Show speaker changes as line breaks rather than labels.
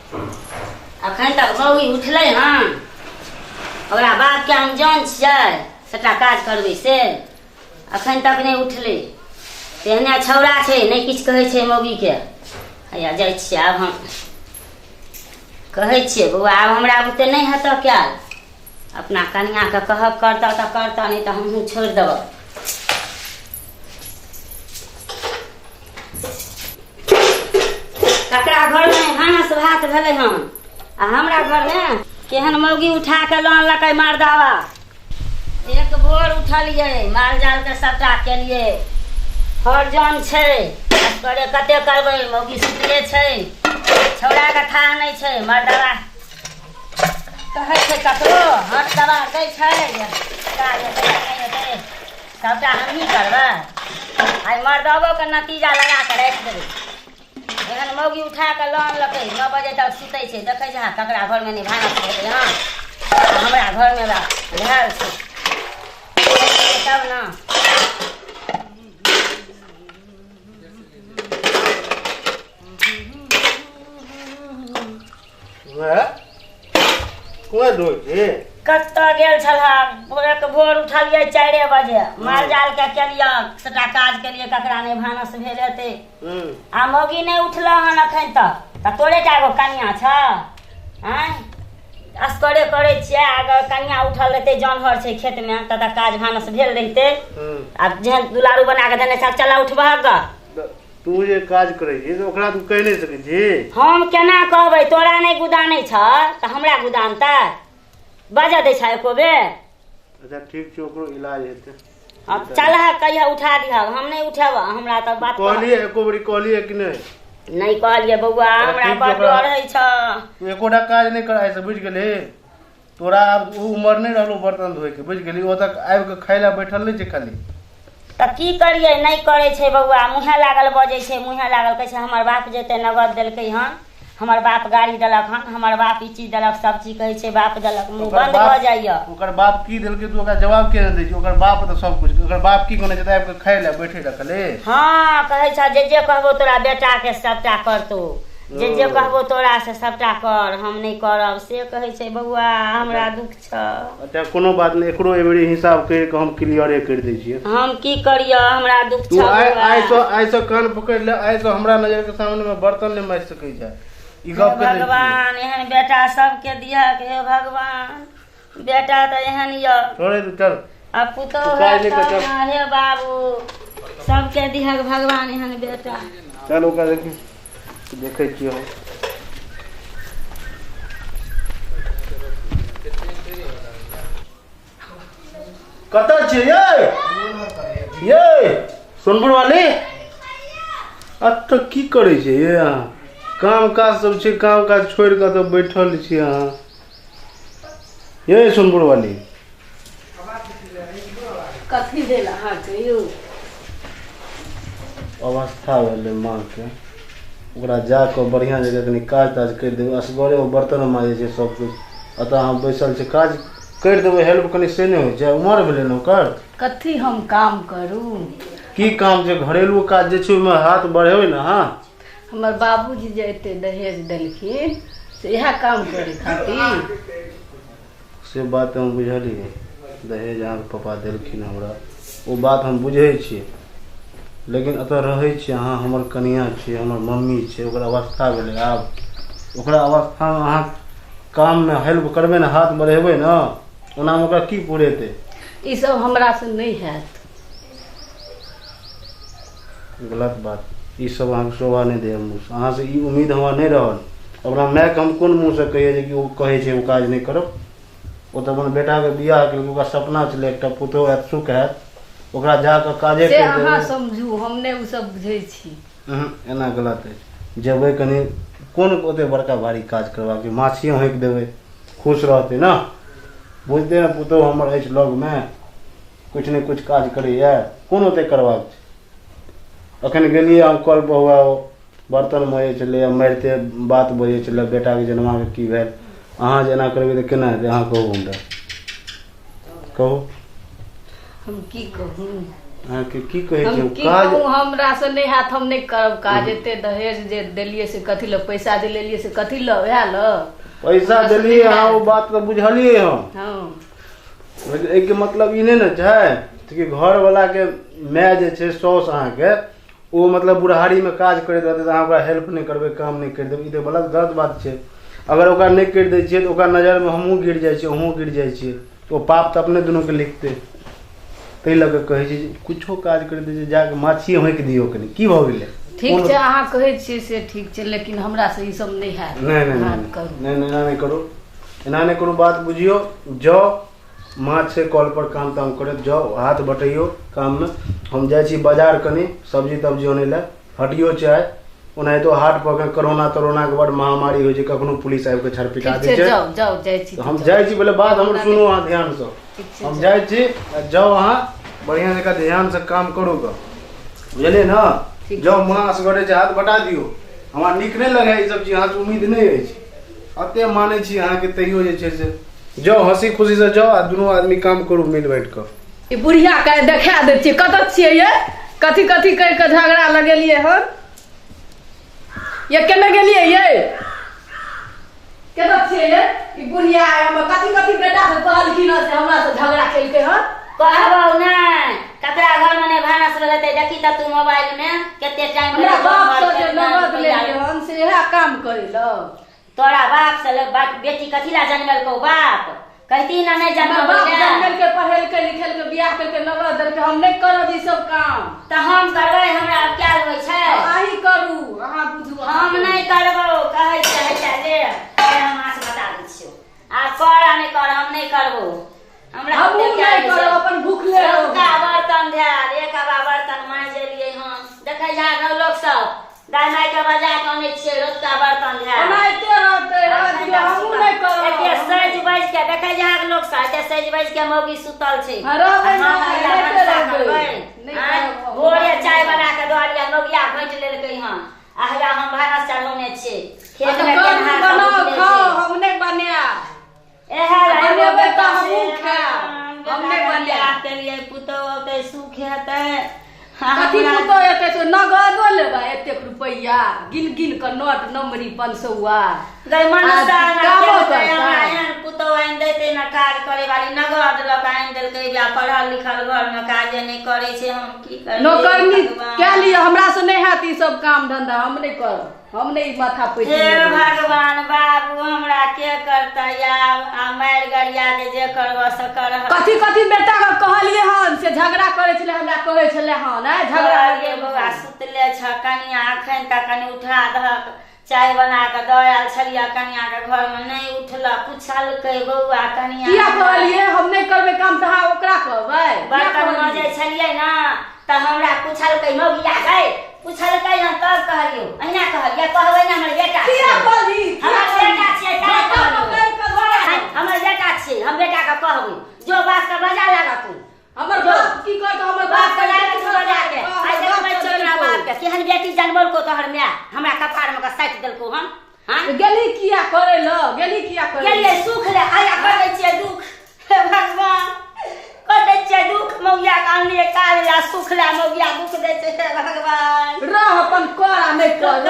अखन तक मौगी उठलै हन, ओकरा बापके हम जान छियै, सबटा काज करबै से अखन तक नहि उठलै। तेहने छौड़ा छै, नहि किछु कहै छै मौगीके। हैया जाइ छियै, आब हम कहै छियै, बौआ आब हमरा बुते नहि हेतऽ कयल, अपना कनिआँके कहब करतऽ तऽ करतऽ, नहि तऽ हमहूँ छोड़ि देबऽ। ककरा घरमे भानस भात भेलै हन आ हमरा घरमे केहन मौगी उठा कऽ लऽ अनलकै मर्दावा। एक भोर उठलियै, माल जालके सबटा केलियै, हर जन छै, असगरे कते करबै, मौगी सुतले छै, छौड़ाके थाह नहि छै। मर्दावा कहै छै ककरो हट दबा दै छै, काज हेतै नहि हेतै सबटा हमही करबै। आइ मर्दबोके नतीजा लगा कऽ राखि देबै। एहन मौगी उठा कऽ लऽ अनलकै, 9 बजे तक सुतै छै। देखै छै ककरा घरमे नहि भानस भेलै हँ, हमरा घरमे भेल छै तब ने।
कोन धोइ छी?
कतऽ गेल छलह? भोरक भोर उठलियै 4 बजे, माल जाल के केलियै, सबटा काज केलियै, ककरा नहि भानस भेल हेतै। आ मौगी नहि उठल हन अखन तक, तऽ तोरे टा एगो कनिया छ? आँय, असगरे करै छियै। अगर कनिया उठल रहतै, जानवर छै खेतमे, तऽ तऽ काज भानस भेल रहितै। आब जेहन दुलारू बना कऽ देने छल, चल उठबह गऽ।
तू जे काज करै छी तऽ ओकरा तू कहि नहि सकै छी?
हम केना कहबै? तोरा नहि गुदानै छ तऽ हमरा गुदानतै? बाजऽ दै छ एको बेर?
अच्छा ठीक छै, ओकरो इलाज हेतै।
अब चल कहिया उठा दिह, हम नहि उठेब, हमरा तऽ बात
कहलियै एको बेरी कहलियै कि नहि?
नहि कहलियै बौआ, हमरा
ठीक
बड़
छै, ओकरा
डर होइ छ।
तू एकोटा काज नहि कर आइसँ, बुझि गेलही? तोरा आब ओ उमर नहि रहलो बर्तन धोइके, बुझि गेलही? ओतऽ आबि कऽ खाइ लए बैठल नहि छै खाली।
तऽ की करियै, नहि करै छै बौआ, मुँहे लागल बजै छै, मुँहे लागल कहै छै हमर बाप जे एते नगद देलकै हन, हमर बाप गाड़ी देलक हन, हमर बाप ई चीज देलक, सब चीज कहै छै बाप देलक। मुँह
ओकर
बन्द
बाप
भऽ जाइए।
ओकर बाप की देलकै? तू ओकरा जवाब किया नहि दै छी? ओकर बाप तऽ सब कुछ, ओकर बाप की कहने छै तऽ आबि कऽ खाइ लए बैठे लए खाली?
हँ, कहै छ जे जे कहबो तोरा बेटाके सबटा करतौ, जे जे कहबो तोरा से सबटा कर, हम नहि करब से कहै छै। बौआ हमरा दुख छ।
अच्छा कोनो बात नहि, एकरो एबरी हिसाब करि कऽ हम क्लियरे करि दै छियै।
हम की करियै, हमरा दुख
तू
छ।
आइ
बौआ
आइसँ आइसँ कान पकड़ि ले, आइसँ हमरा नजरके सामनेमे बर्तन नहि माजि सकै छै, ई
हे
गप कहि दै छियै।
भगवान, एहन बेटा सबके दिहक हे भगवान। बेटा तऽ एहन यऽ
छोड़े तू, चल
आ पुतोहु
तू काज
हैत
नहि कर,
तब
चल।
ने। हे बाबू, सबके दिहक भगवान एहन बेटा।
चल ओकरा देखी, देखै छियै हम। कतऽ छियै यै? यै सोनपुर वाली, एतऽ की करै छियै यै अहाँ? काम काज सब छै, काम काज छोड़ि कऽ तऽ बैठल छी अहाँ। यै सोनपुर वाली,
कथी भेल अहाँके यौ?
अवस्था भेलै माँके, ओकरा जा कऽ बढ़िआँ जगह कनि काज ताज करि देबै। असगरे ओ बर्तन माजै छै सब किछु, एतऽ अहाँ बैसल छै, काज करि देबै हेल्प कनि, से नहि होइ छै? उमर भेलै ने ओकर।
कथी हम काम करू?
की काम छै? घरेलू काज जे छै ओहिमे हाथ बढ़ेबै ने अहाँ।
हमर बाबूजी जे एते दहेज देलखिन से इएह काम करै खातिर?
से बात हम बुझलियै, दहेज अहाँके पापा देलखिन हमरा, ओ बात हम बुझै छियै, लेकिन एतऽ रहै छियै अहाँ, हमर कनिआँ छियै, हमर मम्मी छै, ओकर अवस्था भेलै आब, ओकरा अवस्थामे अहाँ काममे हेल्प करबै ने, हाथ बढ़ेबै ने, ओनामे ओकरा की पुरेतै?
ई सब हमरा से नहि हैत।
गलत बात ई सब अहाँके शोभा नहि दैए मुँहसँ, अहाँसँ ई उम्मीद हमरा नहि रहल। अपना मायके हम कोन मुँहसँ कहियै जे कि ओ कहै छै ओ काज नहि करब? ओ तऽ अपन बेटाके बियाह केलकै, ओकरा सपना छलै एकटा पुतोहु आयत, सुख हैत, ओकरा जा कऽ काजे
से
करि
अहाँ
देबै।
समझू, हम नहि ओ सब बुझै छी।
उहुँ, एना गलत अछि। जेबै कनि, कोन ओते बड़का भारी काज करबाक छै, माछिए होंकि देबै, खुश रहतै ने, बुझतै ने पुतोहु हमर अछि लगमे, किछु ने किछु काज करैए। कोन ओते करबाक छै? अखन गेलियै हम कल पर, हुआ बर्तन मजै छलै आ मारिते बात बजै छलै बेटाके जनमाके की भेल। अहाँ जे एना करबै तऽ केना हेतै? अहाँ कहू हमरा, कहू।
हम की कहू?
अहाँके की कहै
हम
छी
की
काज
कहू, हमरा से नहि हैत, हम नहि करब काज। एते दहेज जे देलियै से कथी लए, पैसा जे लेलियै से कथी लए, उएह लए
पैसा
हमरा से
देलियै
नहि
अहाँ, ओ
हैत।
बात तऽ बुझलियै हम।
हँ,
लेकिन एहिके मतलब ई नहि ने छै कि घरवलाके माय जे छै, साउस अहाँके, ओ मतलब बुढ़ारीमे काज करैत रहतै तऽ अहाँ ओकरा हेल्प नहि करबै, काम नहि करि देबै, ई तऽ गलत गलत बात छै। अगर ओकरा नहि करि दै छियै तऽ ओकरा नजरमे हमहूँ गिर जाइ छियै, अहूँ गिर जाइ छियै, तऽ ओ पाप तऽ अपने दुनूके लिखतै। ताहि लऽ कऽ कहै छी जे किछो काज करि दै छै, जाकऽ माछिए होँकि दियौ कनि, की भऽ गेलै?
ठीक छै, अहाँ कहै छियै से ठीक छै, लेकिन हमरा से ई सब नहि हैत।
नहि नहि
अहाँ
नहि
करू।
नहि नहि, एना नहि करू, एना नहि करू, बात बुझियौ। जाउ, माछ छै कल पर काम ताम करैत, जाउ हाथ बटैयौ काममे। हम जाइ छी बाजार कनि सब्जी तब्जी अनै लए, हटियो छै आइ। ओनाहितो हाट पर के कोरोना तोरोनाके बड महामारी होइ छै, कखनो पुलिस आबि कऽ छरपिटा
ठीक
दै
छै,
छै।
जाउ जाउ, जाइ छी
तऽ
तऽ
हम
जाउ।
जाइ छी, पहिले बात हमर
हमरा
सुनू
नहि
अहाँ ध्यानसँ।
ठीक छै,
हम
जाउ।
जाइ छी आ जाउ अहाँ बढ़िआँ जकाँ ध्यानसँ काम करू गऽ, बुझलियै ने?
ठीक
जाउ,
छै।
माँ असगरे छै, हाथ बटा दियौ। हमरा नीक नहि लगैए ई सब चीज, अहाँसँ उम्मीद नहि अछि। एते मानै छी अहाँके, तैयो जे छै से जाउ, हँसी खुशीसँ जाउ आ दुनू आदमी काम करू मिल बाँटि कऽ।
ई बुढ़िया के देखा दै छियै। कतऽ छियै ये? कथी कथी कहि कऽ झगड़ा लगेलियै हन ये? केने गेलियै ये? कतऽ छियै ये? ई बुढ़िया हमर कथी कथी बेटा के कहलखिन हन से हमरा से झगड़ा केलकै हन।
कहबौ नहि, ककरा घरमे नहि भानस भेलै, देखी तऽ तू मोबाइलमे कते टाइम।
हमरा बाप से जे नगद लेलियै हन से इएह काम करै लए?
तोरा बाप से बेटी कथी ला जनमेलकौ बाप? कहती ना नहि
हमर बाप
जनमबै।
जनमेलकै, पढ़ेलकै लिखेलकै, बियाह केलकै, नगद देलकै। हम नहि करब ई सब काम।
तऽ हम करबै, हमरा आब कयल होइ छै।
अहीं करू, अहाँ बुझू, अहाँ
हम
करू।
नहि करबौ, कहै छै। हैया ले ले, हम अहाँसँ बता दै छियौ, आब कर आ नहि कर, हम नहि करबौ। हमरा
हमहूँ
ओते कयल
नहि
होइ छै।
करब, अपन भुखले रहू।
रौतका बर्तन धयल, एक हवा बर्तन माँजि एलियै हन। देखै जा न लोक सब दाइ माइके बजा कऽ अनै छियै, रौतका बर्तन धयल
ओनाहिते रहतै, रहऽ दियौ, हमहूँ नहि करब।
एते सजि बजि के देखै जाहक लोक सब, एते सजि बजि के मौगी सुतल छै।
हँ, रहबै
आ हम
नहि,
हैया
राइते
भनसा
रहबै।
करबै।
नहि
आँय,
करब हम।
भोरे चाय बना के दऽ लिअ, मौगिया घोंटि लेलकै हन आ हैया हम भानस चढ़ौने छियै।
हँ
खेत
तऽ
मे
करू,
गेनहार सब
बनाउ,
उपजै
खाउ,
छै।
हम नहि बनायब।
एहे
आ
ला एगो
बनेबै
बेटा
तऽ
से
हमहूँ खायब, हम नहि
बेटाके
बनायब।
बियाह केलियै, पुतहु औतै, सुख हेतै। आ
कथी
हमरा
पुतहु एतै से नगदो लेबै एतेक रुपैआ, गिन गिन कऽ नोट नमरी 500।
गै
आ
मनुष्य हमरा
कामो
केलकै,
करतै?
हमरा एहन पुतहु आनि दैतै ने काज करे वाली, नगद लऽ कऽ आनि देलकै। बियाह पढ़ल लिखल घरमे काजे नहि करै छै, हम की करियै?
नौकरनी
भगवान।
कए लिअ, हमरा से नहि हैत ई सब काम धंधा, हम नहि करब, हम नहि ई माथा पैटी
हे
लेबै।
भगवान, बाबू हमरा के करतै आब? आ मारि गरिया के जे करबऽ से करह।
कथी कथी बेटा के कहलियै हन से झगड़ा करै छलै, हमरा कहै छलै हन, आँय झगड़ा
कहलियै बौआ सुतले छ कनिया, अखन तक कनि उठा दहक, चाय बना कऽ दऽ आयल छलियै कनिया के घरमे, नहि उठलक। पुछलकै बौआ कनिया
किया कहलियै हम नहि करबै काम तऽ अहाँ ओकरा कहबै? किया
बर्तन
कहलियै?
मजै छलियै ने तऽ हमरा पुछलकै मौगिया गै, पुछलकै हन तब कहलियौ। अहिना कहलियै, कहबै ने, हमर बेटा
किया
छियै।
कहली?
हमर बेटा छियै तैं
बेटा
कहलियौ।
पकड़ि कऽ धरा।
हमर बेटा छियै, हम बेटा के कहबै। जो बाप के बजा लागत तू।
हमर बाप की करतै? हमर
बाप
बाप
के लागत तू बजा के। आइ देखबै छियौ तोरा बाप के, केहन बेटी जनमलको तोहर माय, हमरा कपार मे के साटि देलकौ हन। हँ,
गेली किया करै लए? गेली किया करै?
गेलियै सुख ले, आया करै छियै दुख। हे भगवान, करै छियै दुख। मौगिया के आनलियै काज ला, सुख ला, मौगिया दुख दै छै। हे भगवान,
रह अपन कर आ नहि कर।